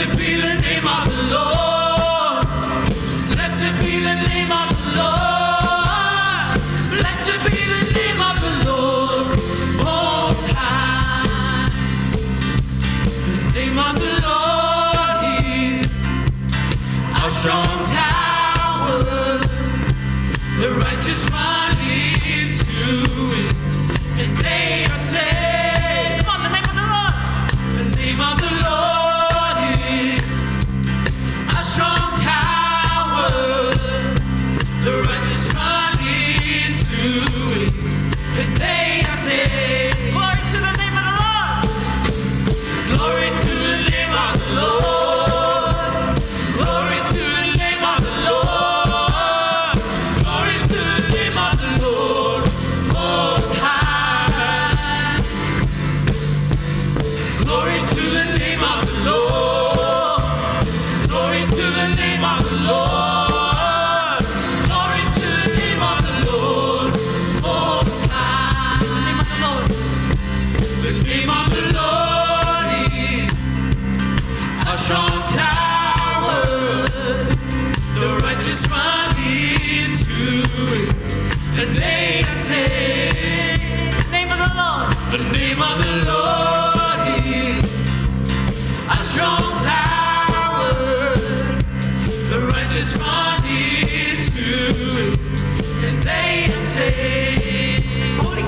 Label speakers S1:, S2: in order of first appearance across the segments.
S1: Blessed be the name of the Lord. Blessed be the name of the Lord. Blessed be the name of the Lord Most High. The name of the Lord is our strong tower. The righteous run into it, and they are saved. Come on, the name of the Lord. The name of the Lord is a strong tower. The righteous run into it, and they are saved. Glory to the name of the Lord. Glory to the name of the Lord. Glory to the name of the Lord. Glory to the name of the Lord Most High. Glory to the name of the Lord. Glory to the name of the Lord. Glory to the name of the Lord Most High. The name of the Lord. The name of the Lord is a strong tower. The righteous run into it, and they are saved. The name of the Lord. The name of the Lord is a strong tower. The righteous run into it, and they are saved. Holy.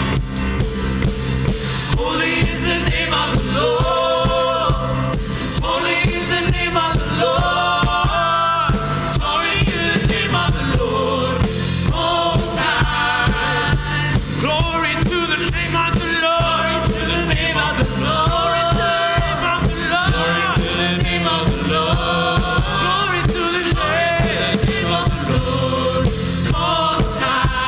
S1: Holy is the name of the Lord. Holy is the name of the Lord. Glory to the name of the Lord Most High. Glory to the name of the Lord. Glory to the name of the Lord. Glory to the name of the Lord. Glory to the name of the Lord Most High.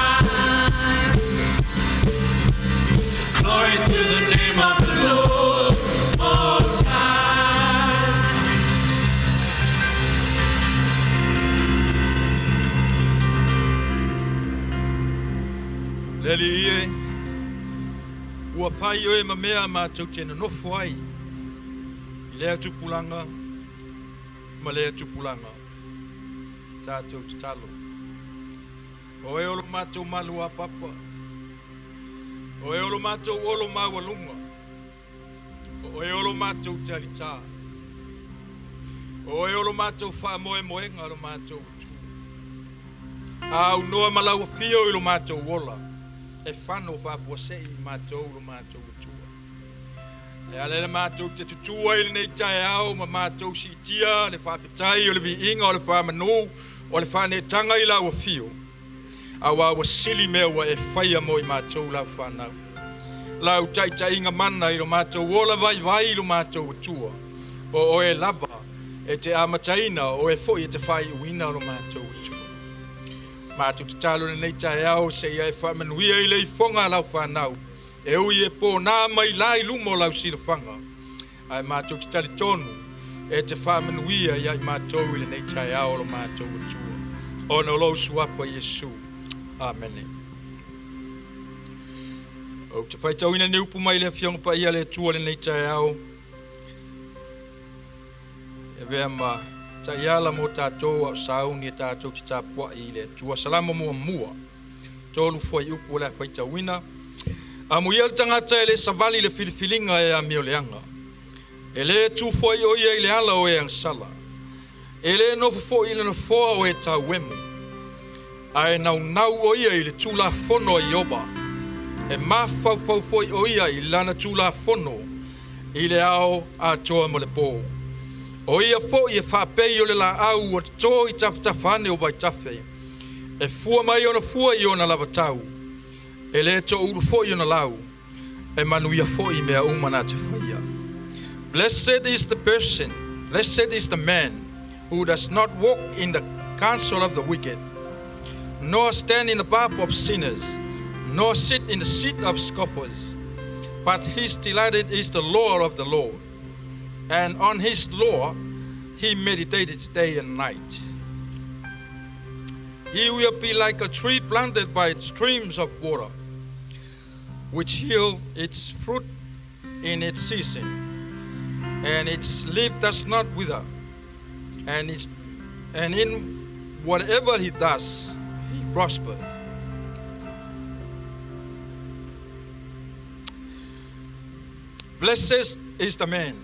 S1: Glory to the name of the Lord Most High.
S2: Le Alii e, ua fai oe ma mea matou te nonofo ai i lea tupulaga ma lea tupulaga. Tatou tatalo. O oe o lo matou malu apapa, o oe o lo matou olo maualuga, o oe o lo matou talitā, o oe o lo matou faamoemoega lo matou Atua. A aunoa ma lau afio i lo matou ola, e fano faafuasei i matou lo matou Atua. E ala i le matou te tutū ai i lenei taeao ma matou siitia le faafetai o le viiga o le faamanu o le faaneetaga i lau afio, aua ua sili mea ua e faia mo i matou lau fanau. Lau taitaiga mana i lo matou ola vaivai i lo matou Atua, o oe lava e te amataina, o oe foi e te faaiuina lo matou Atua. Matou tatalo i lenei taeao seia e faamanuia i le ifoga a lau fanau, E ui e pōnā mai la i luma o lau silafaga, ae matou te talitonu e te faamanuia ia i matou i lenei taeao o lo matou Atua, ona o lou Suafa Iesu. Amene. Ou te faitauina ni upu mai le Afioga Paia a le Atua i lenei taeao, e avea ma taiala mo tatou a o sauni e tatou te tapuai i le Atua. Salamo muamua. 3 fuaiupu o le a faitauina. Amuia le tagata e le savali i le filifiliga e amioleaga. E le tu foi o ia i le ala o e agasala. E le nofo foi i le nofoa o e tauemu. Ae naunau o ia i le Tulafono a Ieova. E mafaufau foi o ia i lana Tulafono i le ao atoa ma le po. O ia foi e faapei o le laau ua toto i tafatafa ane o vaitafe. E fua mai ona fua i ona lava tau, e le toulu foi ona lau, e manuia foi i mea uma na te faia. Blessed is the person, blessed is the man who does not walk in the counsel of the wicked, nor stand in the path of sinners, nor sit in the seat of scoffers. But his delight is the law of the Lord, and on his law he meditated day and night. He will be like a tree planted by streams of water, which yields its fruit in its season, and its leaf does not wither. And in whatever he does, he prospers. Blessed is the man.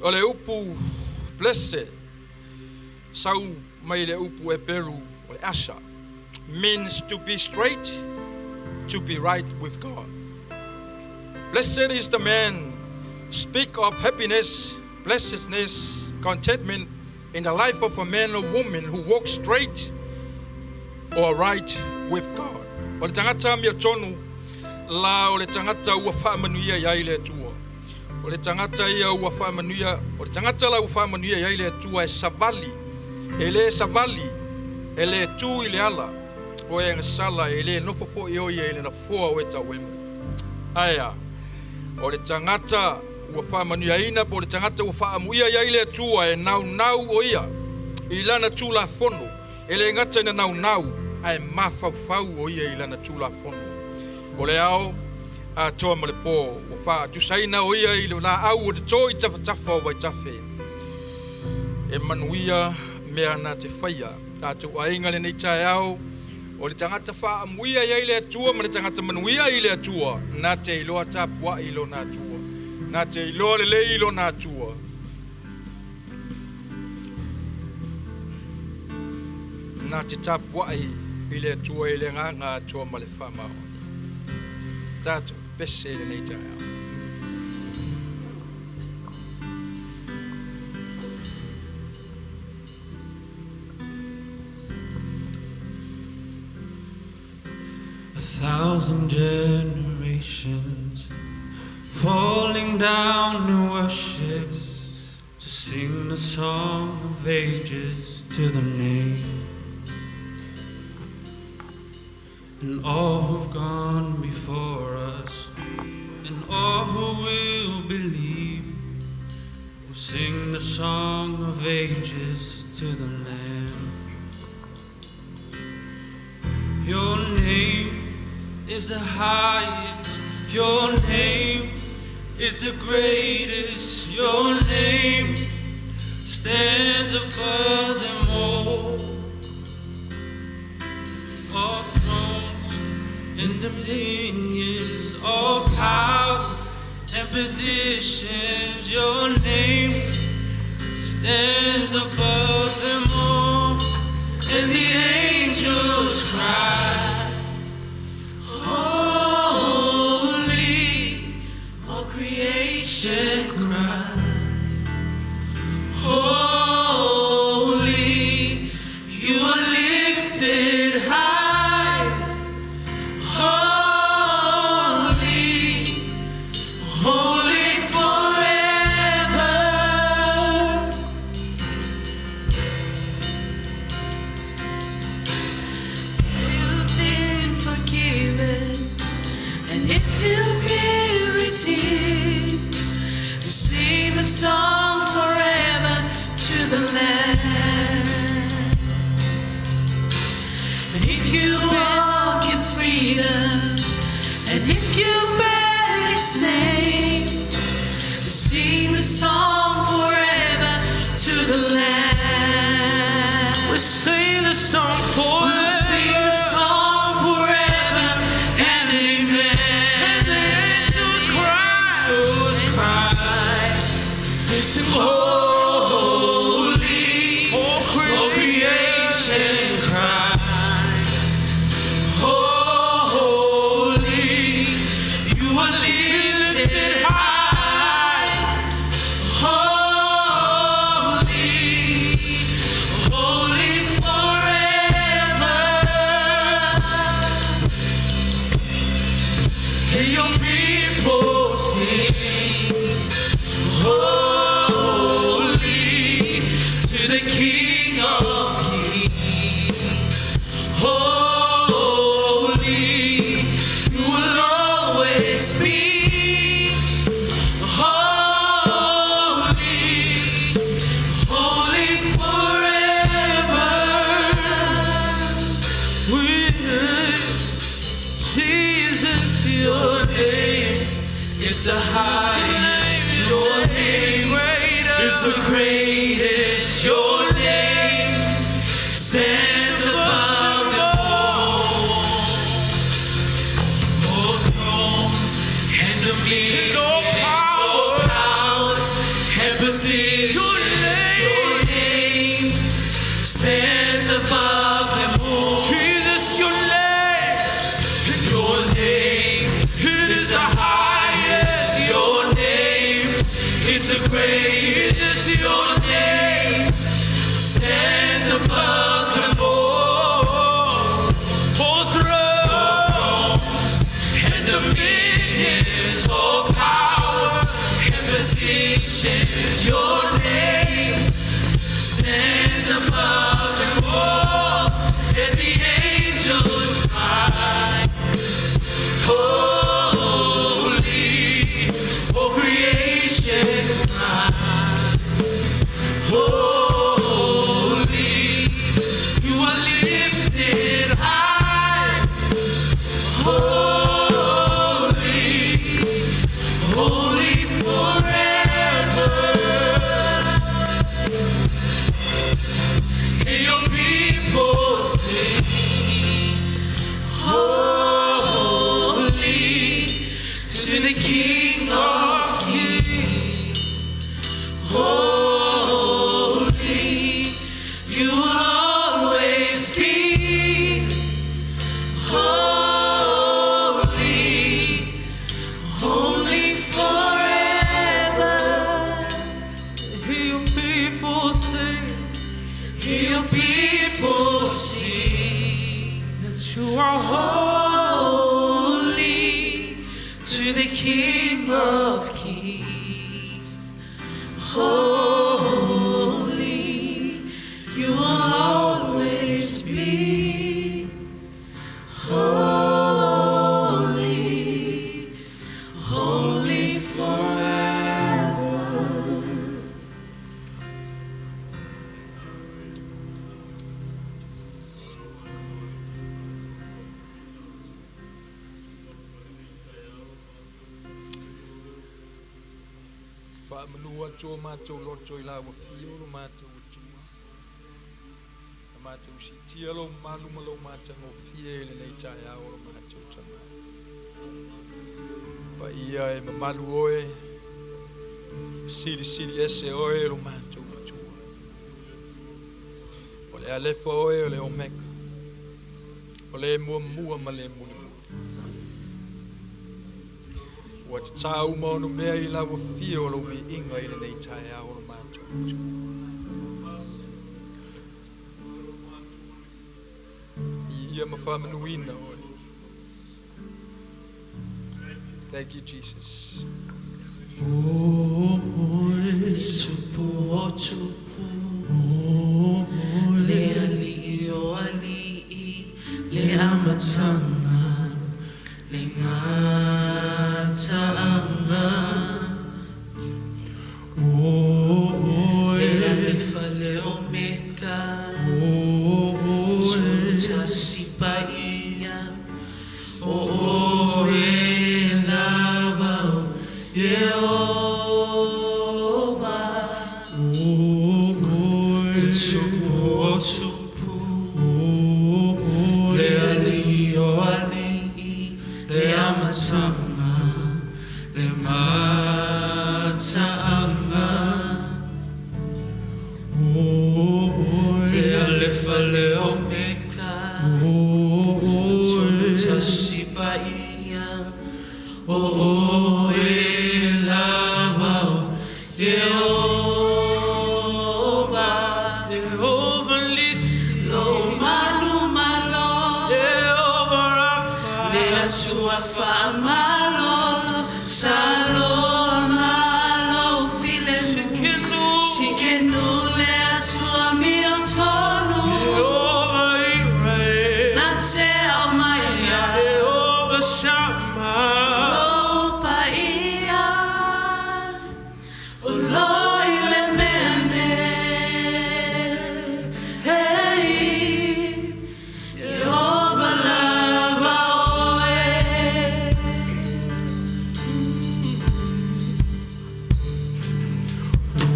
S2: O le upu blessed, sau mai le upu Eperu o le asher, means to be straight, to be right with God. Blessed is the man, speak of happiness, blessedness, contentment in the life of a man or woman who walks straight or right with God. O le tagata amiotonu la o le tagata ua faamanuia i ai le Atua. O le tagata ia ua faamanuia, o le tagata la ua faamanuia i ai le Atua e savali, e lē savali, e lē tu i le ala o e agasala, e lē nofo foʻi o ia i le nofoa o e tauemu. Ae a? O le tagata ua faamanuiaina po o le tagata ua faaamuia i ai le Atua e naunau o ia i lana tulafono, e lē gata ina naunau ae mafaufau o ia i lana tulafono o le ao atoa ma le pō. Ua faatusaina o ia i le laau o toto i tafatafa o vaitafe e manuia mea na te faia. Tatou aiga lenei taeao, o le tagata faaamuia i ai le Atua ma le tagata manuia i le Atua na te iloa tapuai i lona Atua, na te iloa lelei i lona Atua, na te tapuai i le Atua i le agaga atoa ma le faamaoni. Tatou pese i lenei taeao.
S1: 1,000 generations falling down in worship to sing the song of ages to the name. And all who've gone before us, and all who will believe, will sing the song of ages to the Lamb. Your name is the highest, your name is the greatest, your name stands above them all. All thrones and dominions, all powers and positions, your name stands above them all. And the angels cry, "Holy," all creation cries, "Holy," you are lifted high. Holy, holy forever. You've been forgiven, and if you've been redeemed, sing the song forever to the Lamb. And if you walk in freedom, and if you bear His name, sing the song forever to the Lamb.
S3: We sing the song forever.
S1: We'll sing the song forever and amen.
S3: And the angels cry.
S1: Angels cry.
S3: They sing
S1: "Holy,"
S3: all
S1: all
S3: creation
S1: creation cries. "Holy," you are lifted high. Holy, holy forever. Hear your people sing. "Holy" to the King of Kings. Holy, you will always be. Holy, holy forever.
S3: We Jesus, your name
S1: is the highest. Your name
S3: greater.
S1: is the greatest. Your name stands above them all. All thrones and dominions, all powers and positions. Your name stands above them all.
S3: Jesus, your name,
S1: Your name is the highest. Your name is the greatest. Your name stands above them all.
S3: all thrones
S1: And dominions, all powers and positions. Your name stands above them all. And the angels cry, Holy, all creation cry, Holy, you are lifted high. Holy, holy forever. Hear your people sing, holy to the King of Kings. Holy, you will always be. Holy, holy forever.
S3: Hear your people sing
S1: Hear your people sing
S3: that you are
S1: holy to the King of Kings. Holy, you will always be. Holy, holy forever.
S2: Faamanu atu o matou loto i lau afio lo matou Atua. Na matou siitia lou mamalu ma lou matagofie i lenei taeao o lo matou Tama. Paia e mamalu oe, silisili ese oe lo matou Atua. O le Alefa oe o le Omeka, o le Muamua ma le Mulimuli. Ua tatā uma ona mea i lau afio o lou viiga i lenei taeao o lo matou Atua. Viia ma faamanuina oe. Thank you, Jesus.
S1: Tupu o tupu, le ali'i o ali'i, le amataga, le gata'aga. Le Alefa le Omeka, Tolutasi paia, o oe lava o Ieova. O Tupu o Tupu, le Alii o Alii, le Amataga, le Mata'aga. Le Alefa le Omeka, Tolutasi paia, o oe lava o Ieova.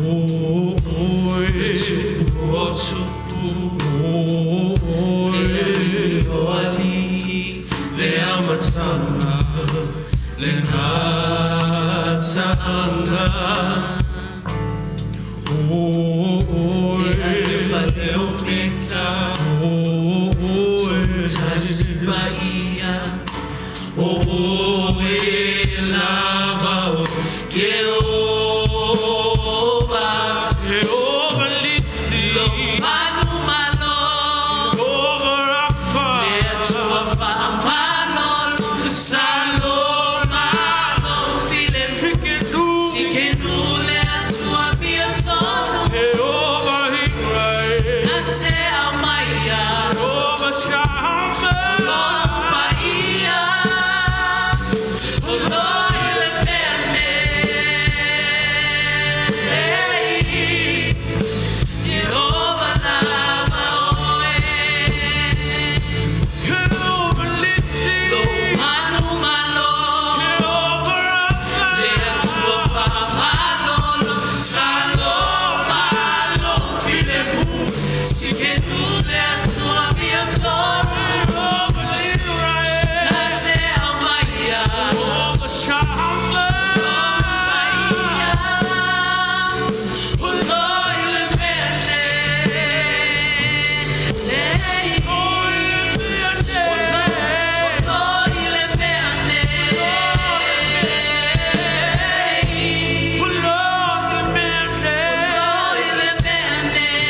S3: Le tupu o tupu, le alii o alii, le amataga, le gataaga. Le Alefa le Omeka, Toatasi paia, o oe lava o Ieova.
S1: Jehovah Nissi,
S3: Lou manumalo,
S1: Jehovah Rapha,
S3: le Atua faamalolo, Saloma lou filemu,
S1: Tsidkenu,
S3: Tsidkenu le Atua amiotonu,
S1: Jehovah Jireh,
S3: na te aumaia,
S1: Jehovah Shammah,
S3: lou paia, o lo i le mea nei. Ieova lava oe.
S1: Jehovah Nissi,
S3: Lou manumalo,
S1: Jehovah Rapha,
S3: le Atua faamalolo, Saloma lou filemu, Tsidkenu le Atua amiotonu,
S1: Jehovah Jireh,
S3: na te aumaia,
S1: Jehovah Shammah,
S3: paia, o lo i le mea nei. O lo i le mea nei. O lo i le mea nei.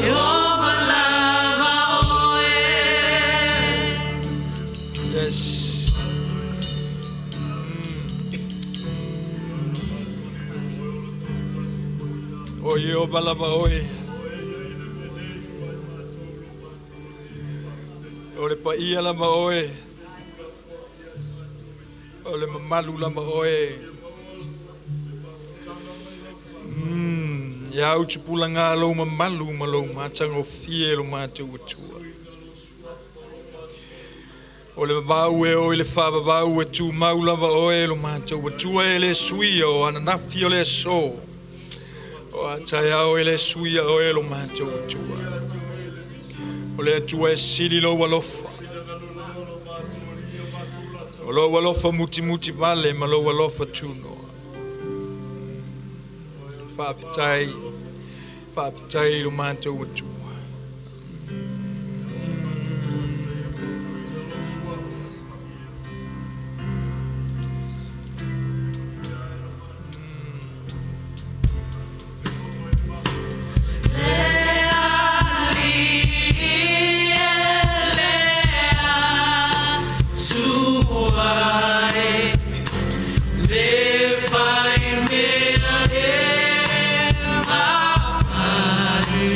S3: Ieova lava oe.
S2: Yes. O Ieova lava oe. O le paia lava oe. O le mamalu lava oe. Ia au tupulaga lou mamalu ma lou matagofie lo matou Atua. O le vavau e oo i le faavavau e tumau lava oe lo matou Atua e le suia o ananafi o le aso. O a taeao e le suia oe lo matou Atua. O le Atua e sili lou alofa. O lou alofa mutimuti vale ma lou alofa tunoa. Faafetai, faafetai lo matou Atua.
S3: Le Alii e le Atua e, le faimea e mafai.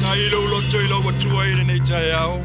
S2: Tai lou loto i lau Atua i lenei taeao.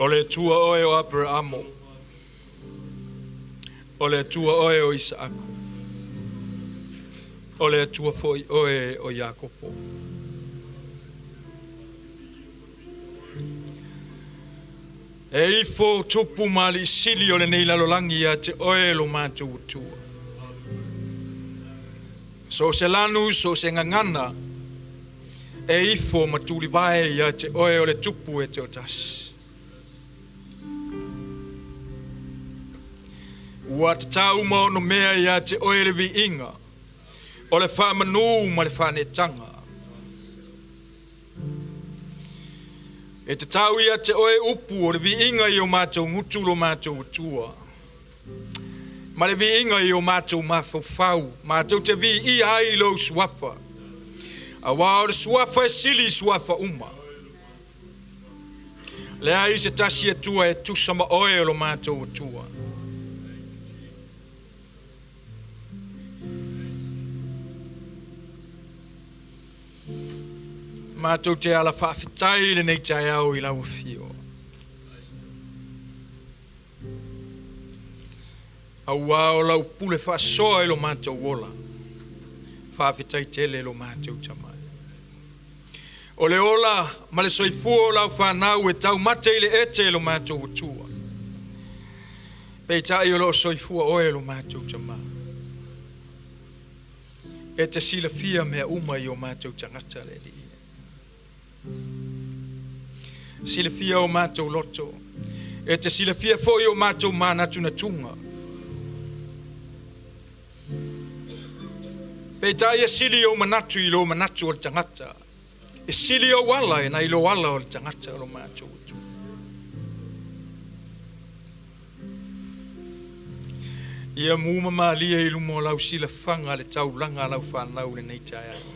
S2: O le Atua oe o Aperaamo, o le Atua oe o Isaako, o le Atua foi oe o Iakopo. E ifo tupu ma alii sili o lenei lalolagi ia te oe lo matou Atua. So o se lanu, so o se gagana, e ifo ma tulivae ia te oe o le tupu e toatasi. Ua tatau ma onomea ia te oe le viiga, o le faamanu ma le faaneetaga. E tatau ia te oe upu o le viiga i o matou gutu lo matou Atua, ma le viiga i o matou mafaufau, matou te viia ai lou suafa, auā o le suafa e sili i suafa uma. Leai se tasi Atua e tusa ma oe o lo matou Atua. Matou te ala faafetai i lenei taeao i lau afio. Auā o lau pule faasoa i lo matou ola. Faafetai tele lo matou Tama. O le ola ma le soifua o lau fanau e taumate i le ete e lo matou Atua. Peitai o lo o soifua oe lo matou Tama. E te silafia mea uma i o matou tagata le Alii. Silafia o matou loto. E te silafia foi o matou manatunatuga. Peitai e sili ou manatu i lo manatu o le tagata, e sili ou ala e nai lo ala o le tagata o lo matou Atua. Ia mu ma malie i luma o lau silafaga le taulaga a lau fanau i lenei taeao.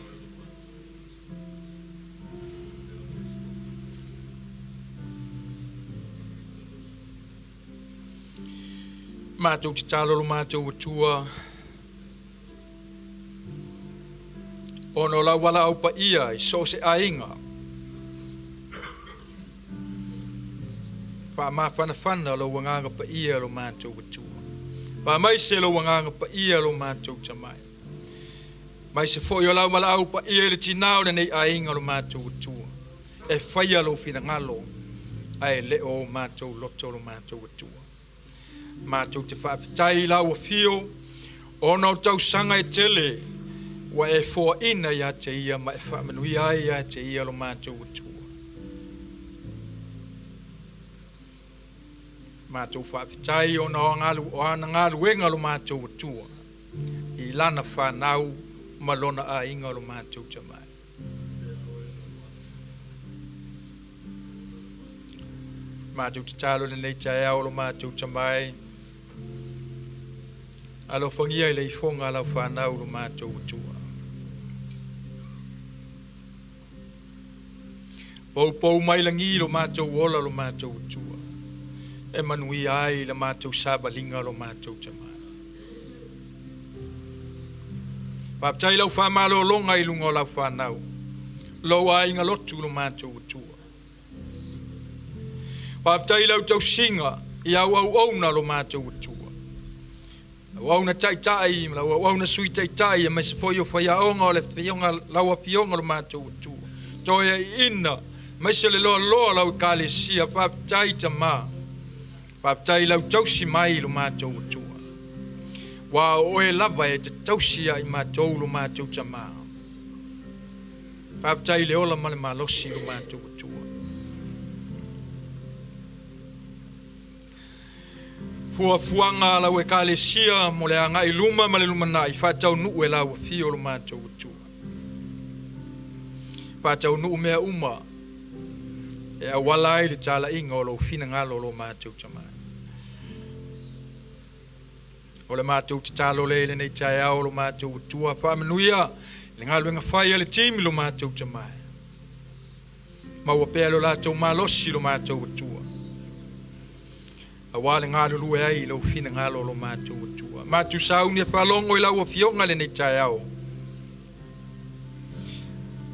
S2: Matou tatalo lo matou Atua, ona o lau valaau paia i so o se aiga, faamafanafana lou agaga paia lo matou Atua, faamaise lou agaga paia lo matou Tamai, maise foi o lau valaau paia i le tinā o lenei aiga lo matou Atua, e faia lou finagalo ae le o o matou loto lo matou Atua. Matou te faafetai i lau afio ona o tausaga e tele ua e foaina ia te ia ma e faamanuia ai ia te ia lo matou Atua. Matou faafetai ona o ana galuega lo matou Atua i lana fanau ma lona aiga lo matou Tamai. Matou tatalo i lenei taeao o lo matou Tamai, alofagia i le ifoga a lau fanau lo matou Atua. Poupou mai lagi lo matou ola lo matou Atua, e manuia ai la matou savaliga lo matou Tamai. Faafetai lau faamalologa i luga o lau fanau, lou aiga lotu lo matou Atua. Faafetai lau tausiga i au auauna lo matou Atua. Lau auauna taitai ma lau auauna sui taitai aemaise foi o faiaoga o le afioga, lau afioga lo matou Atua. Toeaiina aemaise le loaloa o lau ekalesia. Faafetai Tama. Faafetai i lau tausi mai i lo matou Atua. Ua o oe lava e te tausi ia i matou lo matou Tama. Faafetai i le ola ma le malosi i lo matou Atua. Fuafuaga a lau Ekalesia mo le agai i luma ma le lumanai faataunuu e lau afio lo matou Atua. Faataunuu mea uma e auala ai le talaiga o lou finagalo lo matou Tama. O le matou tatalo lea i lenei taeao lo matou Atua, faamanuia i le galuega fai a le timi lo matou Tama. Maua pea lo latou malosi lo matou Atua, aua le galulue ai i lou finagalo lo matou Atua. Matou sauni e faalogo i lau Afioga i lenei taeao.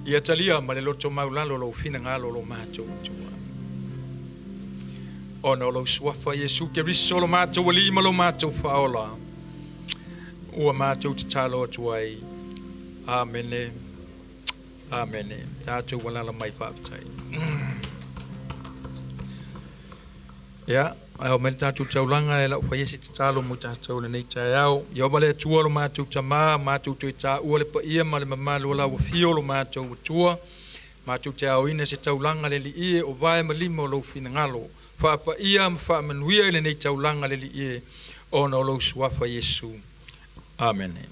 S2: Ia talia ma le loto maulalo lou finagalo lo matou Atua. Ona o lou suafa Iesu Keriso lo matou Alii ma lo matou Faaola, ua matou tatalo atu ai. Amene. Amene. Tatou alala mai faafetai. Ia, ae oo mai le tatou taulaga e lau faia se tatalo mo tatou i lenei taeao. Ia ova le Atua lo matou Tama, matou toe taua le paia ma le mamalu o lau afio lo matou Atua. Matou te aoina se taulaga le Alii e o vae ma lima o lou finagalo. Faapaia ma faamanuia i lenei taulaga le Alii e, ona o lou suafa Iesu. Amene.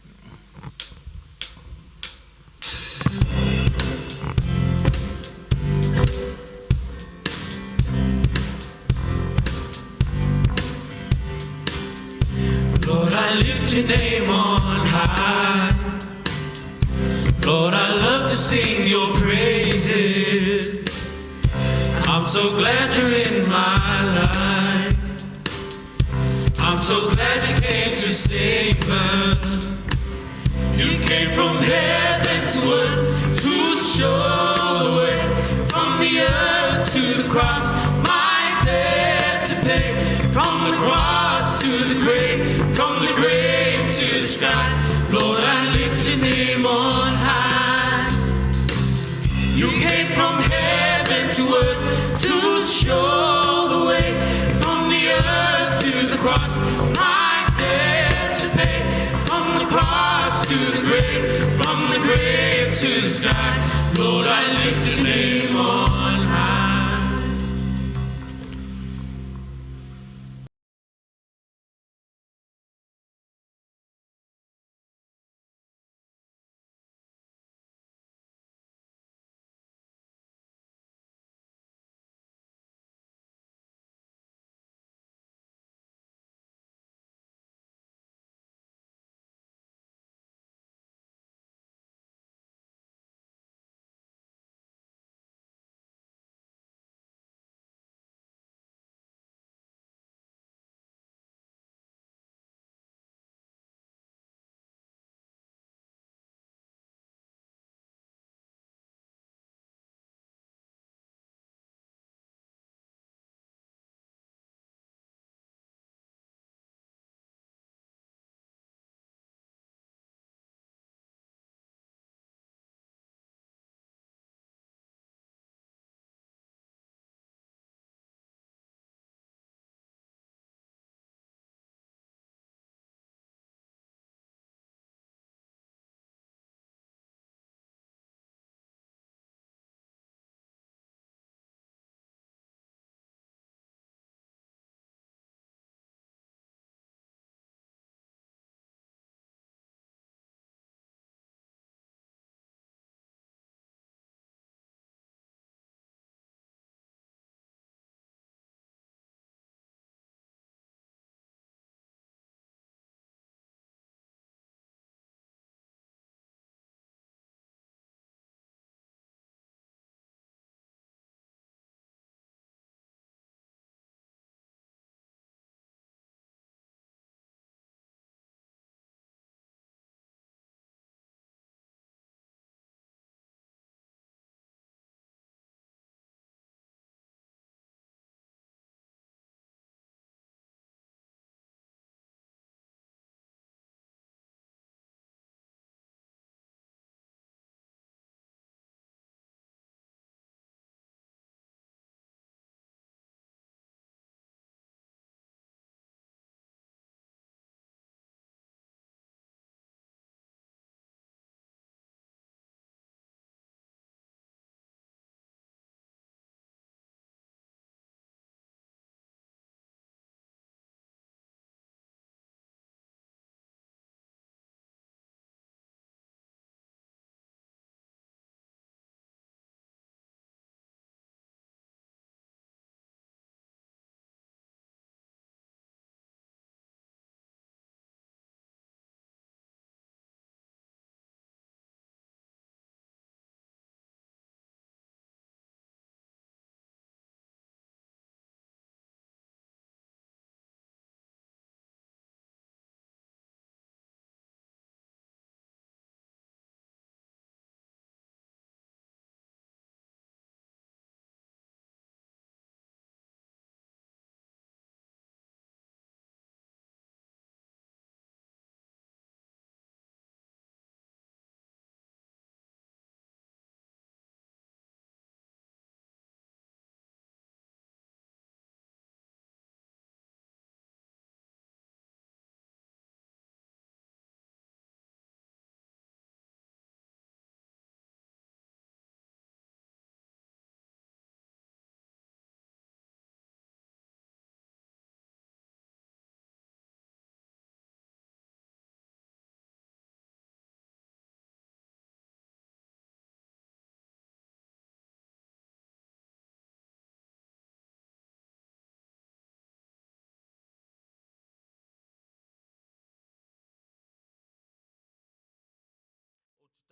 S1: Lord, I lift your name on high. Lord, I love to sing your praises. I'm so glad you're in my life. I'm so glad you came to save us. You came from heaven to earth to show the way. From the earth to the cross, my debt to pay. From the cross to the grave, from the grave to the sky. Lord, I lift your name on high. You came from heaven to earth to show the way. From the earth to the cross, my debt to pay. From the cross to the grave, from the grave to the sky. Lord, I lift your name on high.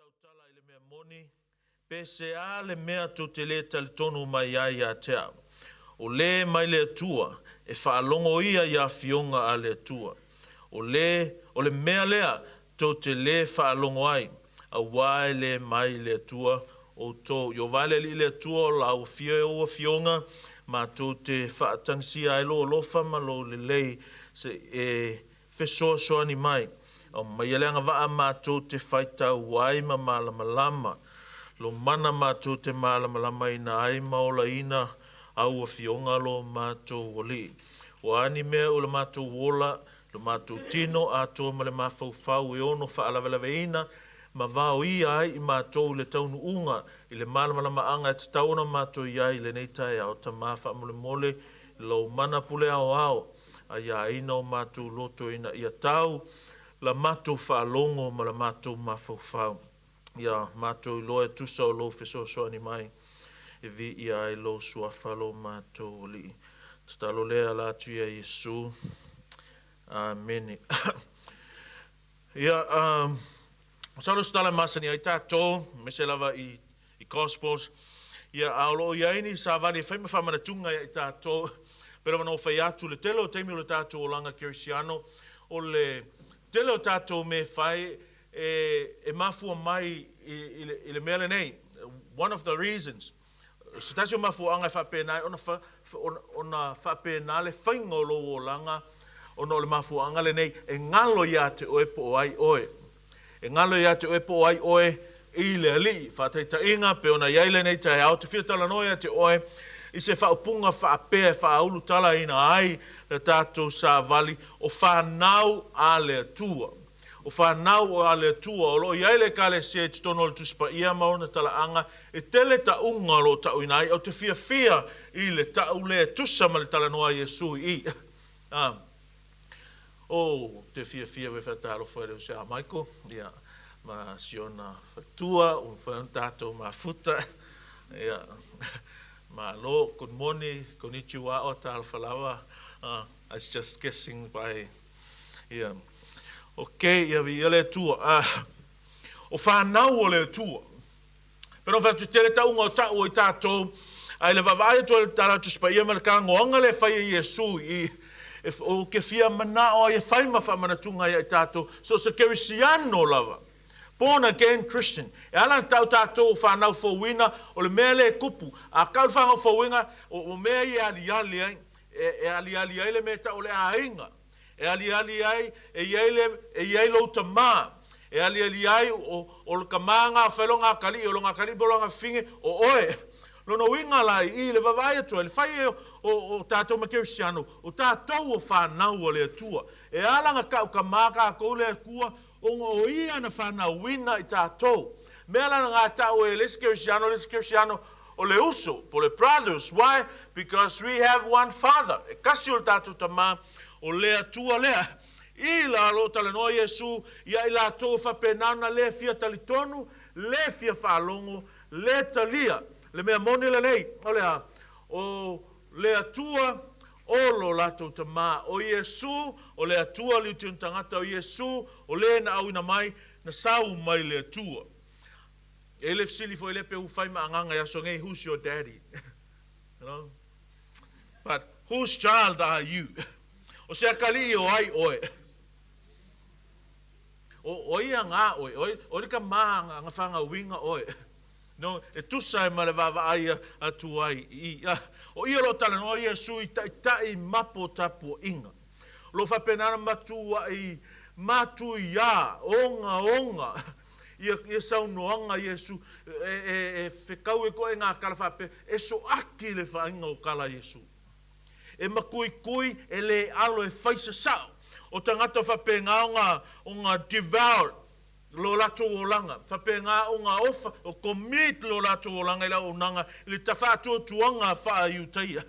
S4: tautala i le mea moni, pe se a le mea tou te lē talitonu mai ai ia te au. O lē mai le Atua, e faalogo ia i afioga a le Atua. O lē, o le mea lea tou te lē faalogo ai, auā e lē mai le Atua outou. Ieova le Alii le Atua o lau afio e ou afioga, matou te faatagisia ai lou alofa ma lou lelei, se i e fesoasoani mai. Aumaia le agavaa matou te faitau ai ma malamalama. Lo mana matou te malamalamaina ai ma olaina au afioga lo matou Alii. Ua a ni mea o le matou ola, lo matou tino atoa ma le mafaufau e ono faalavelaveina ma vaoia ai i matou i le taunuuga i le malamalamaaga e tatau ona matou i ai i lenei taeao. Tama faamolemole lou mana pule aoao aiaina o matou loto ina ia tau la matou faalogo ma la matou mafaufau. Ia matou iloa e tusa o lou fesoasoani mai e viia ai lou suafa lo matou Alii. Tatalo lea ala atu ia Iesu. Amene. Ia, um, masalo se tala e masani ai tatou, aemaise lava i, i Gospels, ia, a o lo o i ai ni savali e fai ma faamanatuga ia i tatou, pei lava ona ou fai atu, le tele o taimi o le tatou olaga kerisiano, o le tele o tatou mea e fai, e, e mafua mai i, i, le, i le mea lenei. One of the reasons, se tasi o mafuaaga e faapena ai ona, fa, ona, ona faapena le faiga o lou olaga, ona o le mafuaaga lenei, e galo ia te oe po o ai oe. E galo ia te oe po o ai oe i le Alii. Faataitaiga, pei ona i ai lenei taeao, te fia talanoa ia te oe i se faaupuga faapea e faaulutalaina ai le tatou savali o fanau a le Atua. O fanau a le Atua o lo o i ai le Ekalesia i totonu o le Tusi Paia ma ona talaaga, e tele tauga o lo o tauina ai. Ou te fiafia i le tau lea e tusa ma le talanoa a Iesu i i. A. Ou te fiafia foi e faatalofa i le uso ia Michael, ia, ma si ona faletua, ua mafai ona tatou mafuta. Ia, malo, good morning, konnichiwa, o talofa lava. Uh, I was just guessing by Ia. Ok, ia viia le Atua. Ah, o fanau o le Atua. Pero fai atu tele tauga o tau o i tatou, a i le vaavaai atu ai le tala Tusi Paia ma le tagoaga lea e fai e Iesu i e, o ke fia manao ai e fai ma faamanatuga ia i tatou, so se kerisiano lava. Born again Christian. E ala ona tau tatou o fanau fouina, o le mea lea e kupu. A kau le fanau fouina, o, o mea ia e aliali ai. E, e aliali ai le mea e tau o le aiga. E aliali ai, e i ai le, e i ai lou tamā. E aliali ai, o, o le tamā ngā whai lo ngā kaliʻi, o lo ngā kaliʻi po lo ngā fafine, o oe. Lona uiga la i i le vaavaai atu ai, le fai e o, o, o tātou ma Kerisiano, o tātou o whanau a le Atua. E ala na kau tamā kākou le Atua, ona o ia na whanauina i tātou. Mea la na ngā tau e le isi Kerisiano, le isi Kerisiano, o le uso, po le brothers, why? Because we have one father, e kasi o le tatou tamā, o le Atua lea. I la o lo o talanoa Iesu ia i latou e faapena ona le fia talitonu, le fia faalogo, le talia le mea moni lenei, o le a? O le Atua o lo latou tamā, o Iesu, o le Atua liutiuni tagata, o Iesu, o le na auina mai, na sau mai le Atua. E le fesili foi lea pe ua fai ma agaga i aso nei, who's your daddy? You know? But whose child are you? O se akalii o ai oe? O, o ia ngā oe, o, o le ka mā nga whangauinga oe. No, e tusa e ma le vaavaai atu ai i, a, o ia lo talanoa Iesu i ta'ita'i mapo tapua'iga. O lo faapena ona matua'i matuiā, ogaoga, ia, ia saunoaga Iesu, e, e, e fekau e koe ngā kala faapea, e soaki le whainga o kala Iesu. E makuikui, e le alo e fai se sao. O tagata faapena o ngā, o ngā devour lo latou olaga, faapena o ngā ofa, o commit lo latou olaga i le auaunaga i le tafaatuatuaga faa-Iutaia.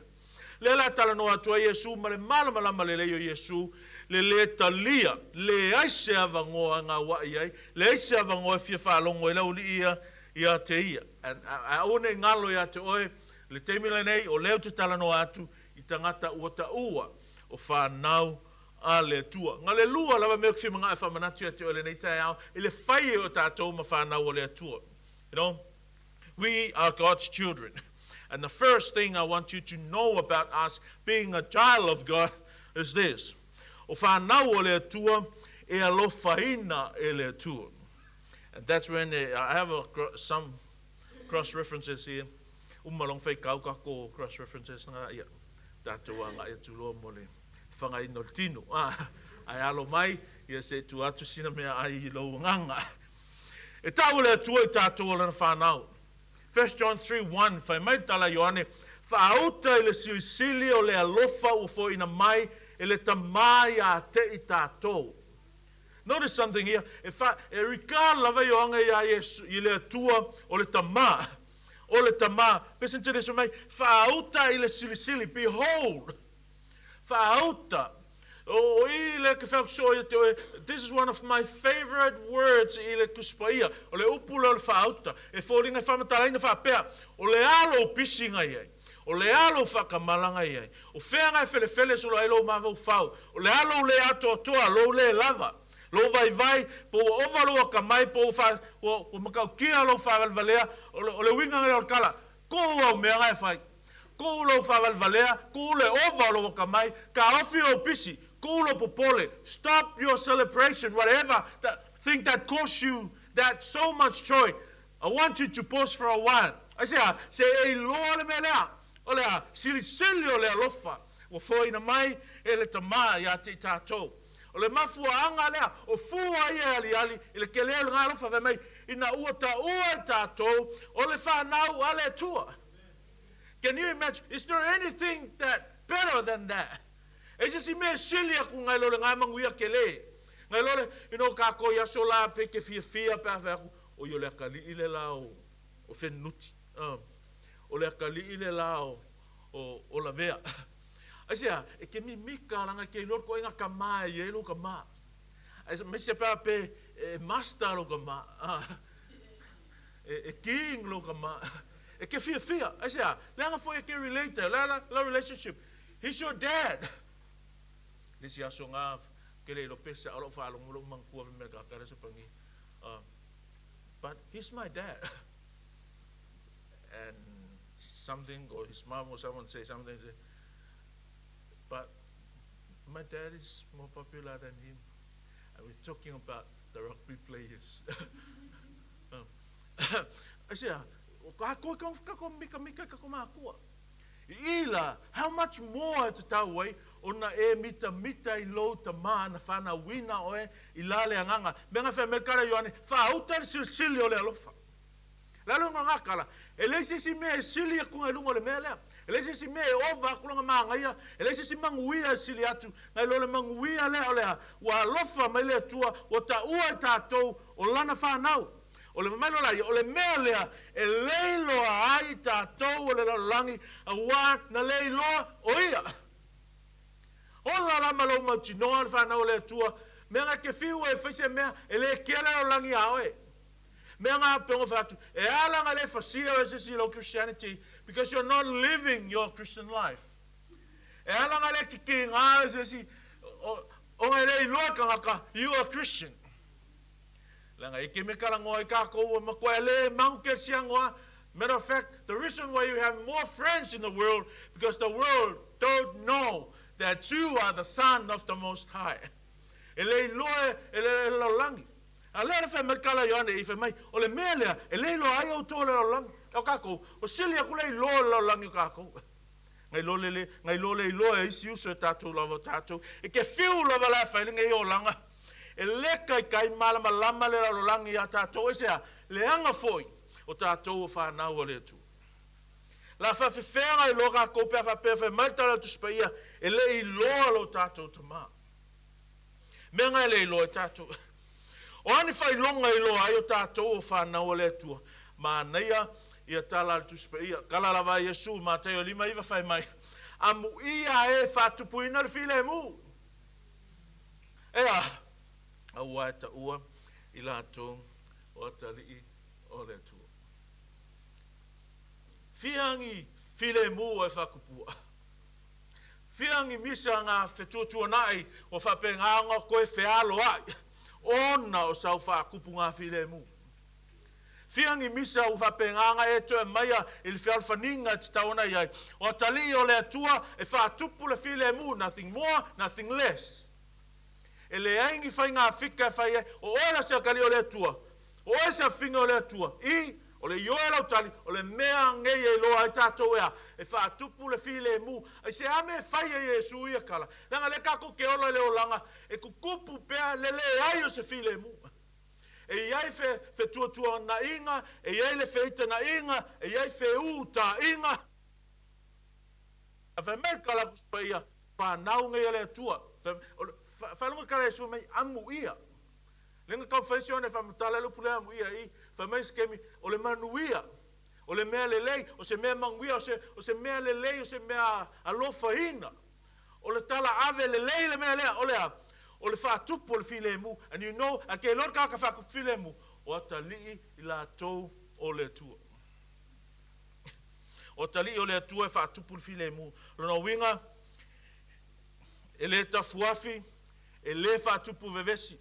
S4: Lea la talanoa atu ai Iesu ma le malamalama lelei o Iesu, le lē talia, leai se avanoa e gauaʻi ai, leai se avanoa e fia faalogo ai le aualii ia ia te ia. A aua nei galo ia te oe, le taimi lenei, o lea ou te talanoa atu i tagata ua taua o fanau a le Atua. Na o le lua lava mea ou te fia manao e faamanatu ia te oe i lenei taeao i le fai ai o tatou ma fanau a le Atua. You know, we are God's children. And the first thing I want you to know about us being a child of God is this. O fanau o le Atua e alofaina e le Atua. And that's when I have a, some cross references here. Uma loa ona faitau tatou cross references na, ia, tatou agai atu loa mo le fagaina o le tino. Ah, ae alo mai, ia se i tuu atu sina meaai i lou agaga. E tau e le Atua i tatou o Lana fanau. 1 John 3:1, fai mai le tala a Ioane, Faauta i le silisili o le alofa ua foaina mai e le Tamā ia te i tatou. Notice something here, e fa, e regard lava Ioane iā Iesu, i le Atua o le Tamā. O le Tamā. Listen to this, fai mai, Faauta i le silisili, behold, Faauta. O i le ke whakusoo ia te oe, this is one of my favorite words i le Tusi Paia, o le upu lea o le faauta. E foliga e faamatalaina faapea, o le a lou pisiga i ai? O le a lou faakamalaga i ai? O fea ga e felefele solo ai lou mafaufau? O le a lou le atoatoa, lou le lava, lou vaivai, po ua ova lou akamai, po ua faa, ua, ua matautia lou faavalevalea, o le, o le uiga lea o le tala, Tuu au mea ga e fai. Tuu lou faavalevalea, tuu le ova o lou akamai, taofi lou pisi, tuu lou popole, stop your celebration, whatever that thing that cause you that so much joy, I want you to pause for a while. Aisea? Se e iloa le mea lea, o le a? Silisili o le alofa ua foaina mai e le Tama ia te i tatou. O le mafuaaga lea, o fua ia e aliali i le tele o lena alofa fai mai, ina ua taua i tatou o le fanau a le Atua. Can you imagine? Is there anything that better than that? E se isi mea e sili aku ngai lo le nga manuia kele. Ngai lo le, you know, kākou i aso la pe ke fiafia pe a fai aku, oi o le akalii le la o, o Fenunuti. O le akalii le la o, o, o Lavea. Aisea, e ke mimika langa ke iloa le koʻiga kamā e i ai lou kamā. Aemaise pe a pe e master lou kamā, e, e king lou kamā. E ke fiafia, aisea, leaga foi e ke relate ai, le a la relationship. He's your dad. Le isi aso nga ke le iloa pe se a o lou faalogo lou manatua fai mai le tagata lea Sapani, but he's my dad. And something or his mom or someone say something say, but my dad is more popular than him. And we're talking about the rugby players. Aisea, o kākou ka kākou mikamika i kākou mākua. I la, how much more e tatau ai ona e mitamita i lou tamā na whanauina oe i la le agaga. Mea nga whea Amerikara Ioane, whaauta le silisili o le alofa. Lalo i ngā kala, e leai se isi mea e sili atu ngai luga o le mea lea. E leai se isi mea e ova atu lona mānaia, e leai se isi manuia e sili atu nai lo le manuia lea o le a, ua alofa mai le Atua, ua taua i tatou o Lana whanau. O le mai loa ia, o le mea lea e leiloa ai i tatou o le lalolagi, auā na leiloa o Ia. Ola la ma lou mautinoa le whanau o le Atua, mea nga ke whiu e whai se mea, e le kea le lalolagi a oe. Mea nga pe ongo whai atu, e ala nga le whasia o se si lou Christianity, because you're not living your Christian life. E ala nga le kiki nga se si, o nga le iloa kangaka, you are Christian. Leaga e ke me kalangoa i kākou ua makoe le mau ke siangoa. Matter of fact, the reason why you have more friends in the world, because the world don't know that you are the son of the Most High. E le iloa e le lalolagi. A lea le fai mai le tala a Ioane i fai mai, o le mea lea, e le iloa ai outou o le lalolagi. O kākou, o sili aku le iloa o le lalolagi o kākou. Ngai loa le le, ngai loa le iloa e isi uso e tātou lava o tātou. E ke whiu lava la e fai le ngei olaga. E le kaikai malamalama le lalolagi iā tātou, aisea, leaga foi o tātou o whanau a le Atua. La whawhewhea ngai loa kākou pe a whapea whai mai le tala o le Tusi Paia, e le iloa lo tātou tamā. Mea ngai le iloa e tātou. O ani whailoga iloa ai o tātou o whanau a le Atua. Mānaia ia tala a le Tusi Paia. Kala lava a Iesu, Mataio 5:9 whai mai. Amuia e whatupuina le filemu. Ea, auā e taua i latou o atalii o le Atua. Whiangi filemu e whakupua. Fia misa nga fetuatuana'i ua faapegā ona toe fealoa'i ona o sau faakupuga filemu. Fia ni misa ua faapegā ona e toe aumaia i le fealofaniga e tatau ona i ai. O atalii o le Atua e faatupu le filemu, nothing more, nothing less. E leai ni faiga fika e fai ai, o oe la se atalii o le Atua, o oe se afafine o le Atua. I, o le ioe lau tali, o le mea nei e iloa ai tatou e a, e faatupu le filemu. Aisea mea e fai ai e Iesu ia tala? Leaga o lea tatou te ola i le olaga e tutupu pea le leai o se filemu. E i ai fe, fetuatuanaiga, e i ai le feitana'iga, e i ai feuta'iga. A fai mai le tala a Tusi Paia, fanau nei a le Atua. Faalogo tala a Iesu mai, amuia. Lea na taumafai si ona e faamatala le upu lea amuia i, fai mai se taimi, o le manuia, o le mea lelei, o se mea manuia, o se, o se mea lelei, o se mea alofaina. O le tala ave lelei le mea lea, o le a? O le faatupu o le filemu. And you know, a ke iloa le tagata faatupu filemu, o atalii i latou o le Atua. O atalii o le Atua e faatupu le filemu. Lona uiga, e le tafuafi, e le faatupu vevesi.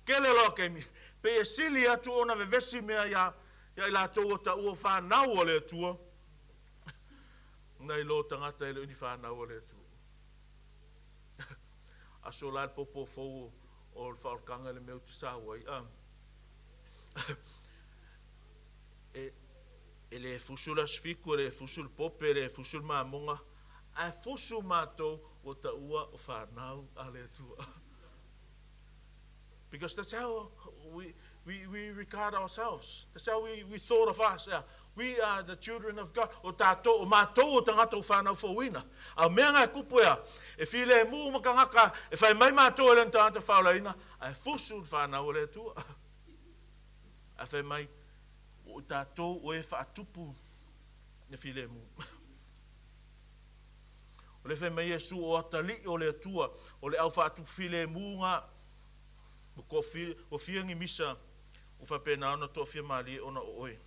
S4: Tele loa taimi, pei e sili atu ona vevesi mea iā i latou o taua o fanau a le Atua, nai lo tagata e le o ni fanau a le Atua. Aso la le popo fou o le faaolataga i le mea ou te sau ai. E, e le fusu le aso fitu, e le fusu le pope, e le fusu le mamoga, ae fusu matou ua taua o fanau a le Atua. Because that's how we regard ourselves. That's how we thought of us. Yeah. We are the children of God. O tātou, o mātou o tagata o whānau fouina. A mea ngā kupu ea, e filemu ma tagata, e whai mai mātou e le tagata whaolaina, a e fusu le whānau o le Atua. A whai mai, o tātou o e whaatupu le filemu. O le whai mai Iesu o atalii o le Atua, o le au whaatupu filemu ngā, ua fia ni misa ua faapena ona toafia malie ona o oe.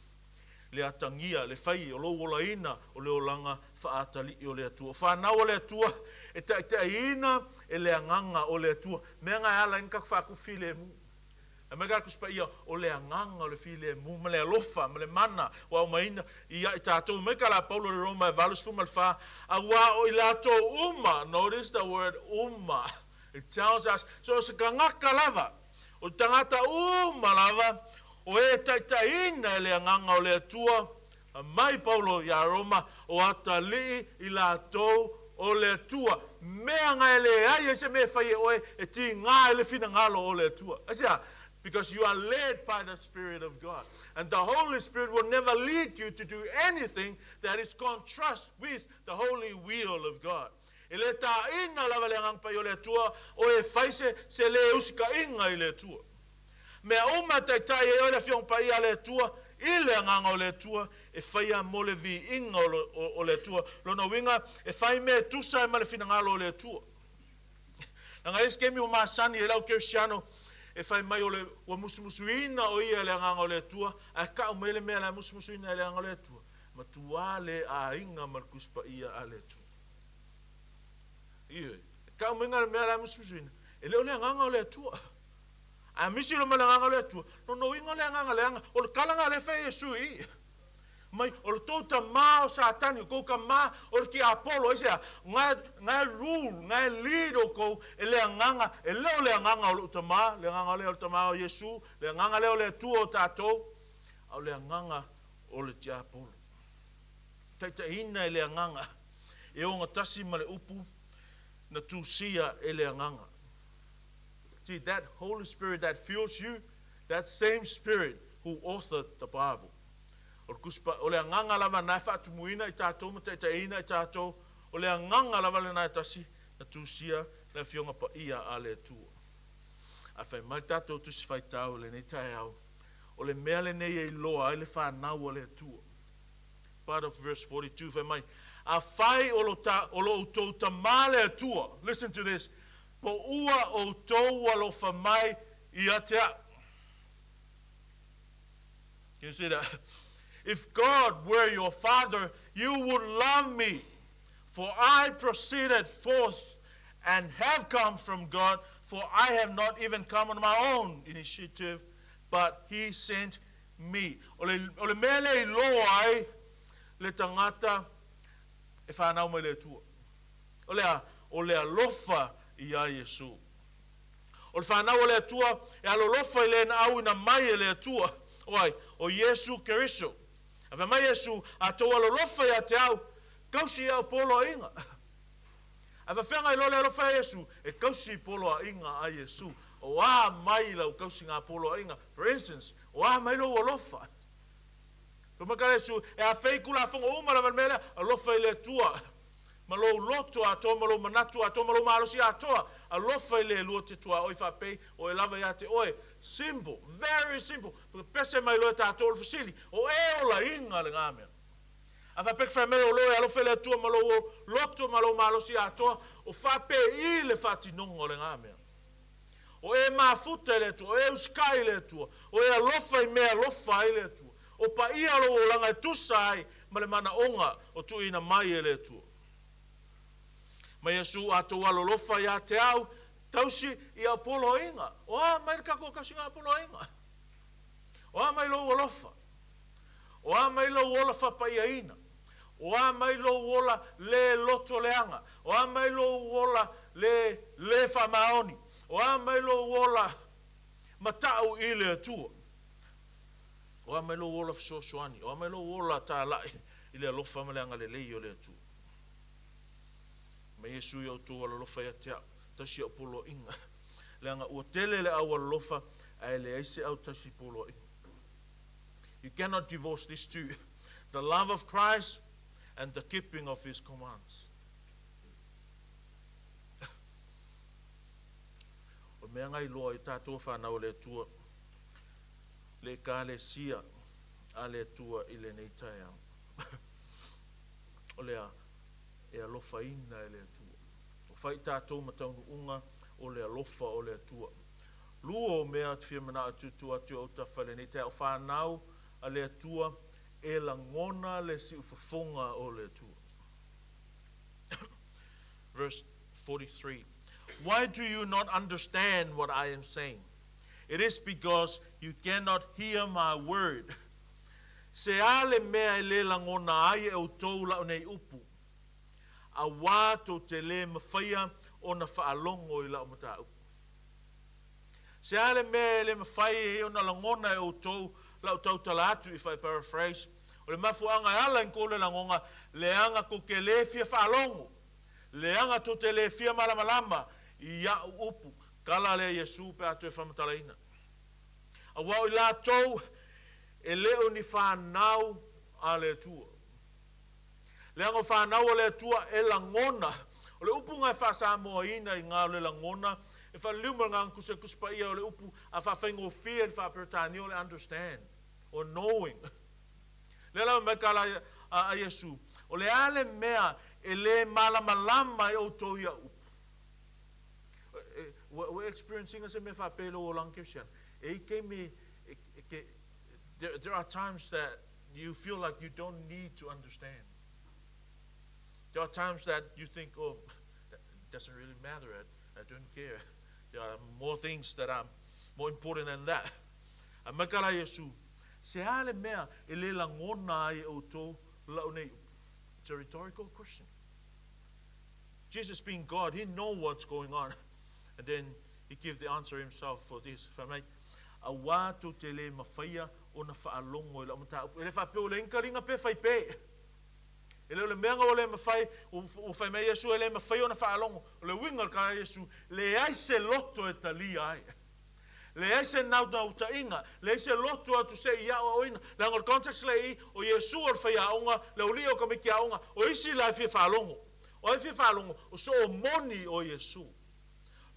S4: Le atagia, le fai o lou olaina o le olaga faaatali'i o le Atua. O fanau a le Atua e taitaiina e le Agaga o le Atua. Mea na e ala ai ona tatou faatupu filemu. Ae mai ka Tusi Paia, o le Agaga o le filemu ma le alofa ma le mana ua aumaina ia i tatou. Mai ka la Paulo i le Roma e 84, auā o i latou uma, notice the word uma, It tells us, so o se tagata lava, o tagata uma lava, o e taitaiina e le Agaga o le Atua, mai Paulo iā Roma, o atalii i latou o le Atua. Mea na e leai ai se mea e fai e oe e tigā ai le finagalo o le Atua. Aisea? Because you are led by the Spirit of God. And the Holy Spirit will never lead you to do anything that is contrast with the holy will of God. E le tāina lava le Agaga Paia o le Atua, oe e fai se, se lē usitaʻiga i le Atua. Mea uma e taitai ai oe le Afioga Paia a le Atua, i le Agaga o le Atua, e faia mo le viiga o, o, o le Atua. Lona uiga, e fai mea e tusa ai ma le finagalo o le Atua. Leaga e isi taimi ua masani ai le au kerisiano e fai mai o le, ua musumusuina o ia e le Agaga o le Atua, ae ka'u mai le mea la e musumusuina e le Agaga o le Atua, matuā le aiga ma le Tusi Paia a le Atua. Ioe. E kau mai le mea la e musumusuina, e le o le Agaga o le Atua. A misi loa ma le Agaga o le Atua, nonoina le agaga leaga, o le tala lena lea e fai e Iesu i i. Mai, o le tou tamā o Satani, o tou tamā o le tiapolo, aisea? Na, na e rule, na e lead outou e le agaga, e le o le agaga o lou tamā, le agaga lea o le tamā o Iesu, le agaga lea o le Atua o tatou, a o le agaga o le tiapolo. Taitaiina e le Agaga, e ogatasi ma le upu na tusia e le Agaga. See, that Holy Spirit that fills you, that same Spirit who authored the Bible. O le Tusi o le Agaga lava na e faatumuina i tatou ma taitaiina i tatou, o le Agaga lava lena e tasi na tusia le Afioga Paia a le Atua. Ae fai mai le tatou Tusi Faitau i lenei taeao, o le mea lenei e iloa ai le fanau a le Atua. Part of verse 42, fai mai, Afai o lo ta, o lo outou Tamā le Atua, listen to this, po ua outou alofa mai ia te a'u. Can you see that? If God were your father, you would love me. For I proceeded forth and have come from God, for I have not even come on my own initiative, but he sent me. O le, o le mea lea i loa ai le tagata e whanau mai le Atua. O le a, o le alofa iā Iesu. O le fanau a le Atua e alolofa i le na auina mai e le Atua, o ai? O Iesu Keriso. A fai mai Iesu, A tou alolofa ia te au, kausi i au poloaiga. A faafeagai loa le alofa ia Iesu, e kausi i poloaiga a Iesu. O a mai lau kausiga poloaiga? For instance, o a mai lou alofa? Fai mai ka Iesu, e afei i Kulafono uma lava le mea lea, alofa i le Atua ma lou loto atoa ma lou manatu atoa ma lou malosi atoa, alofa i le lua te tuaoi faapei o e lava ia te oe. Simple, very simple. Pese mai loa e tatou o le fesili, o e olaina lena mea? A faapea ke fai mai o lo e alofa i le Atua ma lou loto ma lou malosi atoa, o faapei le faatinoga o lena mea? O e mafuta i le Atua, o e usikai i le Atua, o e alofa i mea e alofa ai le Atua, o paia lou olaga e tusa ai ma le manaoga o tuuina mai e le Atua. Ma Iesu a tou alolofa ia te au, tausi i au poloaiga. O a mai le tatou tausiga poloaiga? O a mai lou alofa? O a mai lou ola faapaiaina? O a mai lou ola le loto leaga? O a mai lou ola le le faamaoni? O a mai lou ola matau i le Atua? O a mai lou ola fesoasoani? O a mai lou ola talai i le alofa ma le agalelei o le Atua? Ma Iesu i outou alolofa ia te au, tausi au poloaiga, leaga ua tele le au alolofa, ae leai se au tausi poloaiga. You cannot divorce these two, the love of Christ and the keeping of His commands. O le mea ngai loa i tatou whanau o le Atua, le Ekalesia a le Atua i lenei taeao. O le a, e alofaina e le Atua. O fai tatou ma taunuuga o le alofa o le Atua. Lua o mea te fia manao e tuutuu atu i ou autafa i lenei taeao, whanau a le Atua e lagona le siufofoga o le Atua. Verse 43. Why do you not understand what I am saying? It is because you cannot hear my word. Se a le mea e le lagona ai e outou la'u nei upu, auā tou te lē mafaia ona faalogo i la'u mataupu. Se a le mea e le mafai ai ona lagona e outou la'u tautala atu, if I paraphrase, o le mafuaaga e ala i kou le lagoga, leaga tou te lē fia faalogo, leaga tou te lē fia malamalama i a'u upu. Tala lea Iesu pe a toe faamatalaina. Auā o i latou e le o ni fanau a le Atua. Leaga o fanau a le Atua e lagona. O le upu na e faa-Samoaina i gā o le lagona, e faaliliu ma le agaga tusa e Tusi Paia o le upu a faafaigofie i le faa-Peretania o le understand or knowing. Lea lava mai ka la a Iesu, o le a le mea e lē malamalama ai outou ia upu? Ua e experience ina se mea faapea i lou olaga Kerisiano? E i taimi e ke, there are times that you feel like you don't need to understand. There are times that you think, oh, it doesn't really matter, I don't care. There are more things that are more important than that. A mai ka la Iesu, se a le mea e le lagona ai e outou la'u nei upu? It's a rhetorical question. Jesus being God, he know what's going on. And then he give the answer himself for this. Fai mai, auā tou te lē mafaia ona faalogo i la'u mataupu. E le faapea ua leai ni taliga pe fai pe. E le o le mea na ua le mafai, ua fai mai Iesu e le mafai ona faalogo. O le uiga o le tala a Iesu, leai se loto e talia ai. Leai se naunautaiga, leai se loto atu se i aoaoina. Leaga o le context lea i i, o Iesu o le faiaoga, le aualii o tamaiti aoga, o isi la e fia faalogo. O ai fia faalogo? O soo moni o Iesu.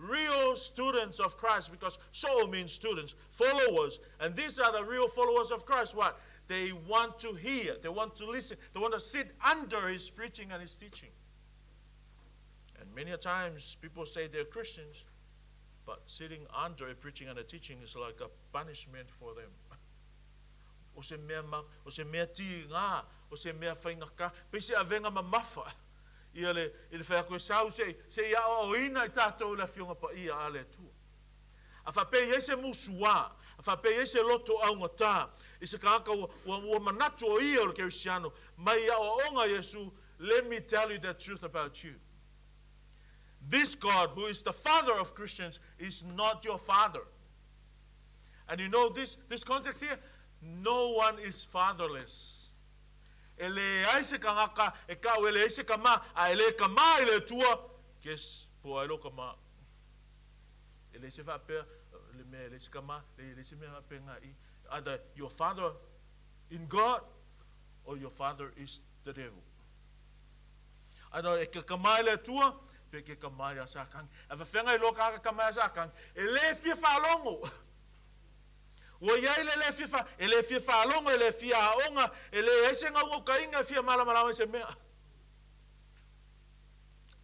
S4: Real students of Christ, because soo means students, followers, and these are the real followers of Christ. What? They want to hear, they want to listen, they want to sit under his preaching and his teaching. And many a times people say they're Christians, but sitting under a preaching and a teaching is like a punishment for them. O se mea ma, o se mea tigā, o se mea faigata, pei se avega mamafa. Ia le, i le fai atu e sau se i, se i aoaoina i tatou i le Afioga Paia a le Atua. A faapea e i ai se musuā, a faapea e i ai se loto augatā i se tagata ua, ua, ua manatu o ia o le Kerisiano, mai aoaoga a Iesu, let me tell you the truth about you. This God, who is the father of Christians, is not your father. And you know this, this context here, no one is fatherless. E leai se kangaka e kau e leai se kama, a e le kama i le Atua, guess po ai lo kama. E leai se faapea, le mea e leai se kama, e leai se mea faapea nga i. Either your father in God or your father is the devil. Either e ke kama i le Atua, pe ke kama ia Satani. A whawhenga i loa ka kama ia Satani, e le fia whaalongo. Ua iai le le fia wha, e le fia whaalongo, e le fia aonga, e le ai se ngaungau kainga e fia malamalama i se mea.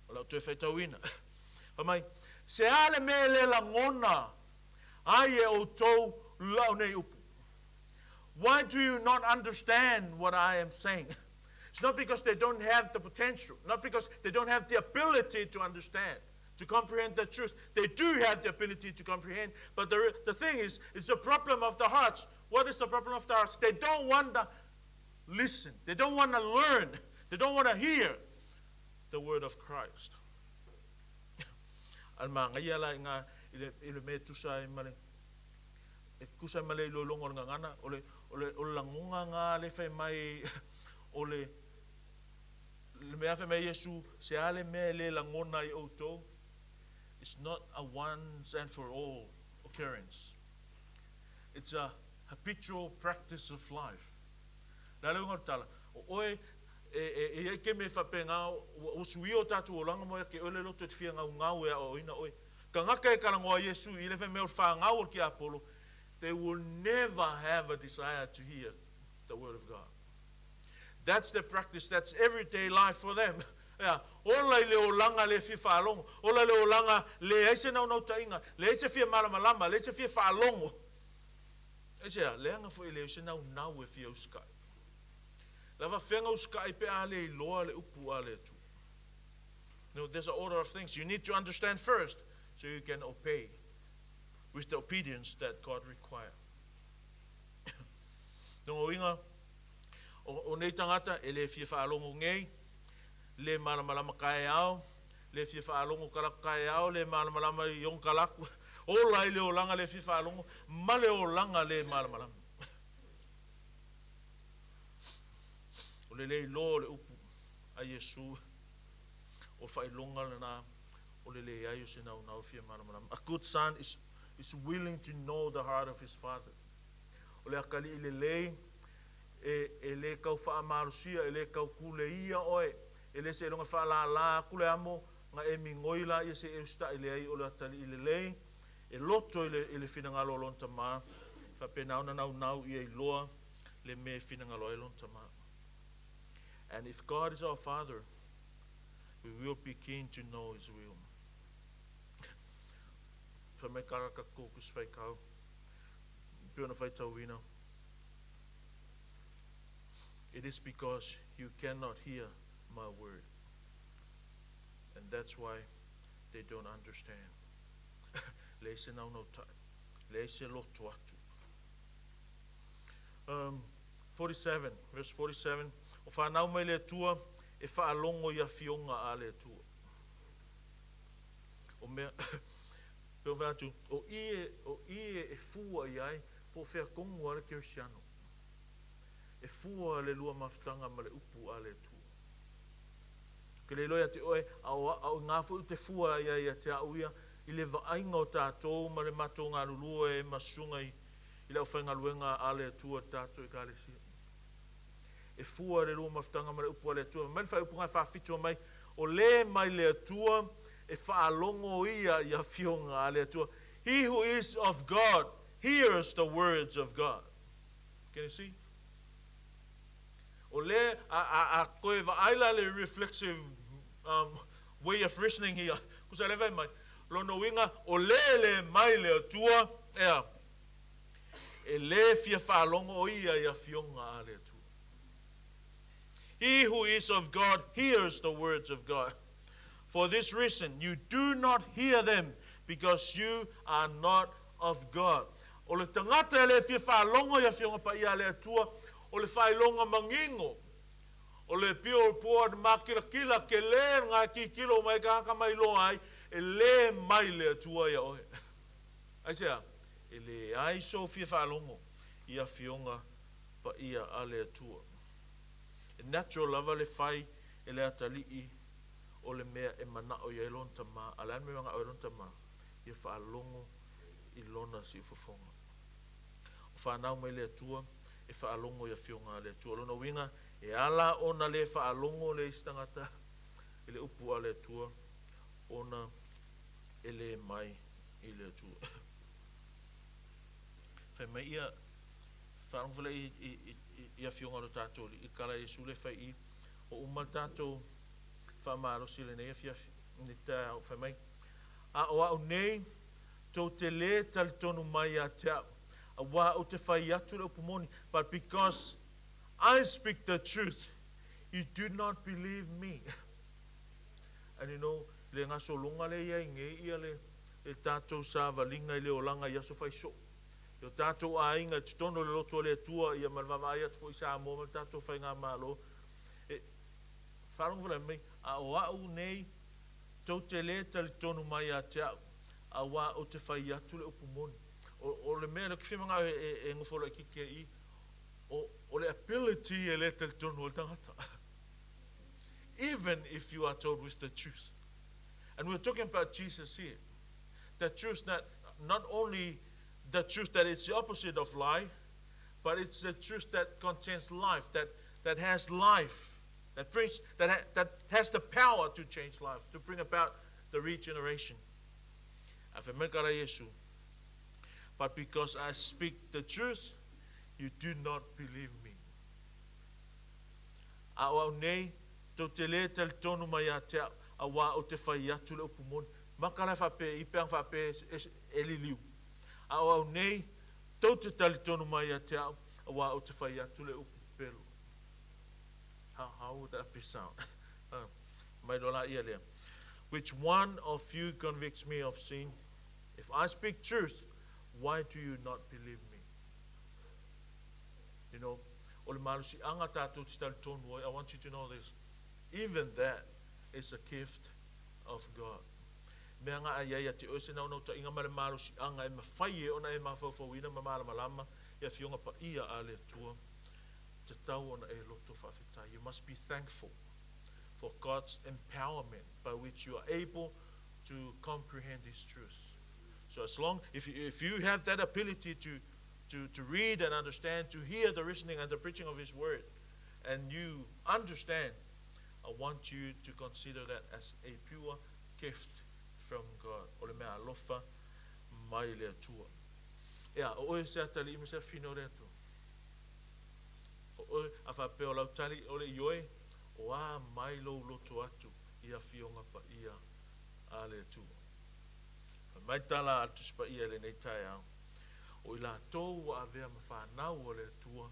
S4: O lau toe faitauina. Fai mai, Se a le mea e le lagona ai e outou lau nei upu? Why do you not understand what I am saying? It's not because they don't have the potential, not because they don't have the ability to understand, to comprehend the truth. They do have the ability to comprehend, but the, the thing is, it's a problem of the hearts. What is the problem of the hearts? They don't want to listen. They don't want to learn. They don't want to hear the word of Christ. Al magaia la i ngā, i le, i le mea tusa ai ma le, e tusa ai ma le iloiloga o le gagana, o le, o le, o le lagoga ngā le fai mai, o le, le mea fai mai Iesu, se a le mea e le lagona ai outou, it's not a once and for all occurrence. It's a habitual practice of life. Le a le uiga o le tala, o oe, e, e, e iai ke mea faapena, ua, ua suia o tatou olaga mo ia ke oe le loto e te fia gaugau e aoaoina oe. Tagata e kalagoa Iesu i le fai mea o le fagau o le tiapolo, they will never have a desire to hear the word of God. That's the practice, that's everyday life for them. Ea, ola i le olaga le fia faalogo, ola i le olaga leai se naunautaiga, leai se fia malamalama, leai se fia faalogo. Aisea, leaga foi e leai se naunau e fia usikai. Lava fega usikai pe a le iloa le upu a le Atua. No, there's an order of things. You need to understand first so you can obey with the obedience that God requires. Nonga uiga, o, o nei tagata e le fia faalogo nei, le malamalama kaeao, le fia faalogo kalaku kaeao, le malamalama i ona kalaku, ola i le olaga le fia faalogo, ma le olaga le malamalama. O le le iloa o le upu a Iesu, o le faailoga lena o le leai o se naunau fia malamalama. A good son is, is willing to know the heart of his father. O le akalii lelei, e, e le tau faamalosia, e le tau kuleia oe, e le seiloga e faalālā atu le amo, na e migoi laia seia e usitai leai o le atalii lelei, e loto i le, i le finagalo o lona tamā, e faapena ona naunau ia iloa le mea e finagalo ai lona tamā. And if God is our Father, we will be keen to know His will. Fai mai karaka kōku se whaikau, pei ona faitauina. It is because you cannot hear my word. And that's why they don't understand. Leai se naunautai. Leai se loto atu. Um, 47, verse 47, O whanau mai le Atua, e whaalogo i afioga a le Atua. O mea, pe o whai atu, o i e, o i e, e fua i ai, po o whea kongu a le Kerisiano. E fua le lua mafutaga ma le upu a le Atua. Ke le iloa ia te oe, a o, a o ngā foi u te fua ia ia te au ia, i le vaaiga o tatou ma le matou galulue e ma susuga i, i le aufaigaluega a le Atua tatou Ekalesia. E fua le lua mafutaga ma le upu a le Atua. Mai le faaiupuga e faafitu mai, o le mai le Atua e faalogo ia i afioga a le Atua. He who is of God hears the words of God. Can you see? O le, a, a, a koe vaai la le reflexive um, way of reasoning here. Kusa le vai mai. Lona uiga, o le le mai le Atua, ea, e le fia faalogo o ia i afioga a le Atua. He who is of God hears the words of God. For this reason, you do not hear them, because you are not of God. O le tagata e le fia faalogo i Afioga Paia a le Atua, o le faailoga manino, o le billboard makilakila kele na e kikilo mai kāka mai loa ai, e le mai le Atua ia oe. Aisea? E leai sou fia faalogo i Afioga Paia a le Atua. E natural lava le fai e le atalii o le mea e manao i ai lona tama, a o le a le mea e manao ai lona tama? Ia faalogo i lona siufofoga. O fanau mai le Atua e faalogo i Afioga a le Atua. O lona uiga, e ala ona le faalogo le isi tagata i le upu a le Atua, ona e le mai i le Atua. Fai mai ia, faalogo foi lea i, i, i Afioga o lo tatou Alii, i le tala a Iesu lea e fai i, ua uma le tatou faamalosi i lenei afiafi, i le taeao, fai mai, A o au nei, tou te lē talitonu mai ia te au, auā ou te fai atu le upu moni, but because I speak the truth, you do not believe me. And you know, le gasologa lea e i ai nei ia le, le tatou savaliga i le olaga i aso fai soo. I o tatou aiga i totonu o le loto o le Atua ia ma le vaavaai atu foi i Samoa ma le tatou faigamalo. E, faalogo foi mai, a o au nei, tou te lē talitonu mai ia te au, auā ou te fai atu le upu moni. O, o le mea lea ou te fia manao e, e, e nofo laitiiti ai i, o, o le ability e lē talitonu ai le tagata. Even if you are told with the truth. And we're talking about Jesus here. The truth that not only the truth that it's the opposite of lie, but it's the truth that contains life, that, that has life, that brings that, ha, that has the power to change life, to bring about the regeneration. But because I speak the truth, you do not believe me. A o au nei, tou te lē talitonu mai ia te au, auā ou te fai atu le upu moni. Maka la e faapea i pe ana faapea e, e liliu. A o au nei, tou te talitonu mai ia te au, auā ou te fai atu le upu pepelo. How, how would that be sound? Mai loa laia lea. Which one of you convicts me of sin? If I speak truth, why do you not believe me? You know, o le malosiaga tatou te talitonu ai, I want you to know this, even that is a gift of God. Mea nga ai ai ia te oe se naunautaiga ma le malosiaga e mafai e ona e mafaufauina ma malamalama i Afioga Paia a le Atua, tatau ona e loto faafetai. You must be thankful for God's empowerment by which you are able to comprehend His truth. So as long, if you, if you have that ability to, to, to read and understand, to hear the reasoning and the preaching of His word, and you understand, I want you to consider that as a pure gift from God. O le mea alofa mai le Atua. Ea, o oe se atalii ma se afafine o le Atua. O oe, a faapea o lau tali o le ioe, o a mai lou loto atu i Afioga Paia a le Atua. Fai mai tala a le Tusi Paia i lenei taeao, O i latou ua avea ma fanau o le Atua,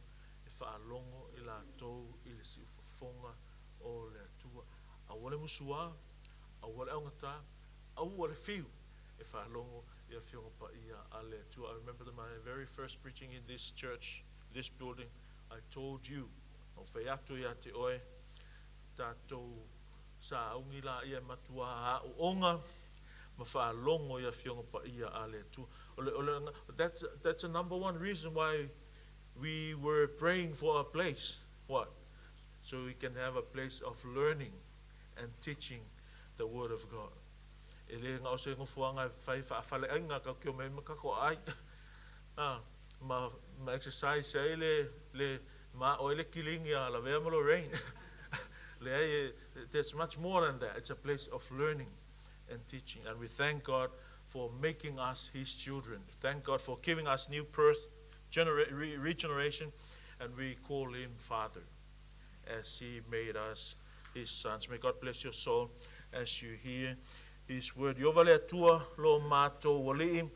S4: e faalogo i latou i le siufofoga o le Atua. Aua le musuā, aua le augata, aua le fiu e faalogo i Afioga Paia a le Atua. I remember my very first preaching in this church, this building, I told you, na ou fai atu ia te oe, tatou sauni laia e matuā aooga ma faalogo i Afioga Paia a le Atua. O le, o le, that's, that's the number one reason why we were praying for a place. What? So we can have a place of learning and teaching the Word of God. E le na o se nofoaga e fai faafaleaiga tatou te omai ai ma tatou aai. Ah, ma, ma exercise ai le, le, ma aʻo ai le kilini a Lavea ma Lorraine. Leai, there's much more than that. It's a place of learning and teaching. And we thank God for making us His children. Thank God for giving us new birth, genera- re- regeneration, and we call Him Father as He made us His sons. May God bless your soul as you hear His word. Ieova le Atua lo matou alii.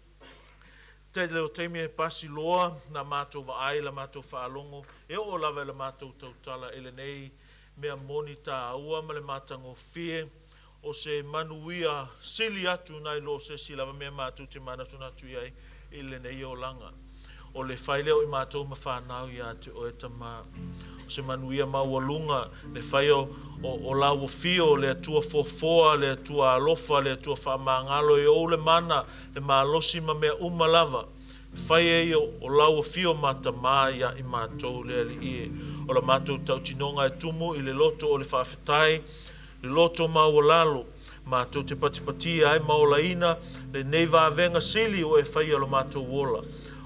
S4: Tele o taimi e pasi loa na matou vaai la matou faalogo e oo lava i la matou tautala i lenei mea moni tāua ma le matagofie, o se manuia sili atu nai lo o se isi lava mea matou te manatunatu i ai i lenei olaga. O le fai lea o i matou ma fanau ia te oe Tama. O se manuia maualuga le faia o, o, o lau afio, le Atua foafoa, le Atua alofa, le Atua faamagalo e ou le mana, le malosi ma mea uma lava. Fai e ia o lau afio ma Tama ia i matou le Alii e. O la matou tautinoga e tumu i le loto o le faafetai, le loto maualalo, matou te patipatia ai ma olaina lenei vavega sili ua e faia lo matou ola,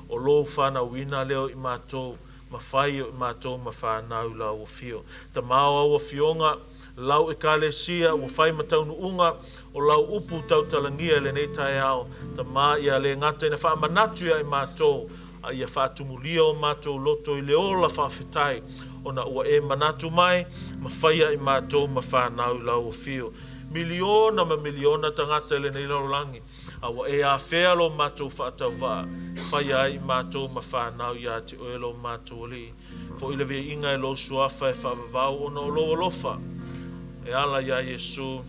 S4: o lou fanauina lea o i matou, ma fai o i matou ma fanau i lau afio. Tama o au afioga, lau Ekalesia ua fai ma taunuuga o lau upu tautalagia i lenei taeao, Tama, ia le gata ina faamanatu ia i matou, a ia faatumulia o matou loto i le ola faafetai, ona ua e manatu mai ma faia i matou ma fanau i lau afio. Miliona ma miliona tagata i lenei lalolagi, a ua e afea lo matou faatauvaa, faia ai i matou ma fanau ia te oe lo matou Alii. Foʻi le viiga e lou suafa e faavavau ona o lou alofa e ala iā Iesu.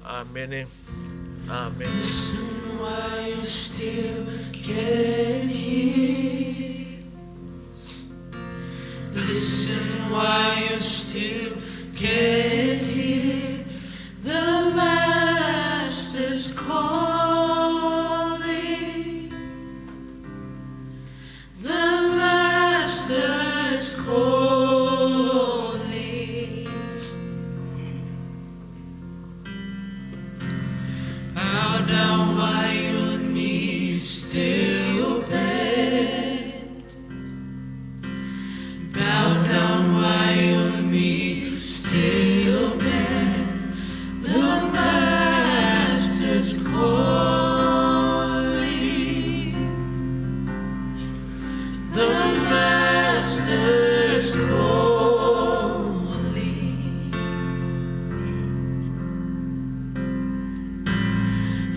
S4: Amene. Amene.
S1: Listen while you still can hear. Listen while you still can hear. The Master's calling. The Master's calling. Bow down while your knees still bend. Bow down while your knees still bend. The Master's calling. The Master's calling.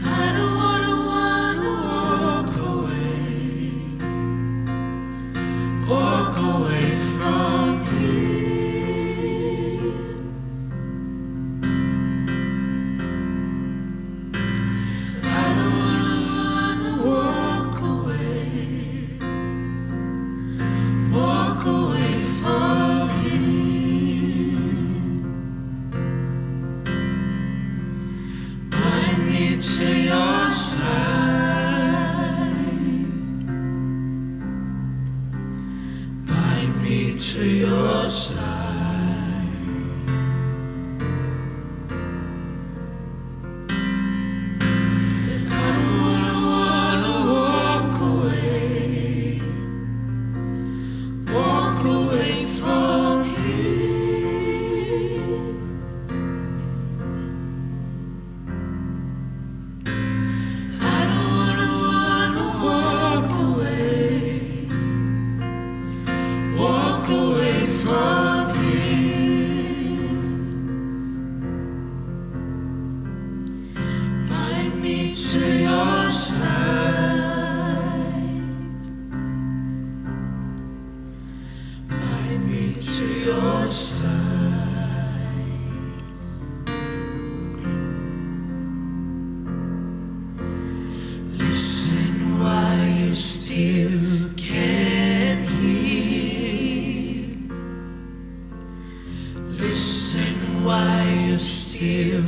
S1: I don't wanna wanna walk away, walk away from here. I don't wanna wanna walk away, walk away from here. Bind me to your side. Bind me to your side. I don't wanna wanna walk away, walk away from here. I don't wanna wanna walk away, walk away from here. Bind me to your side. Bind me to your side. Listen while you still can hear. Listen while you still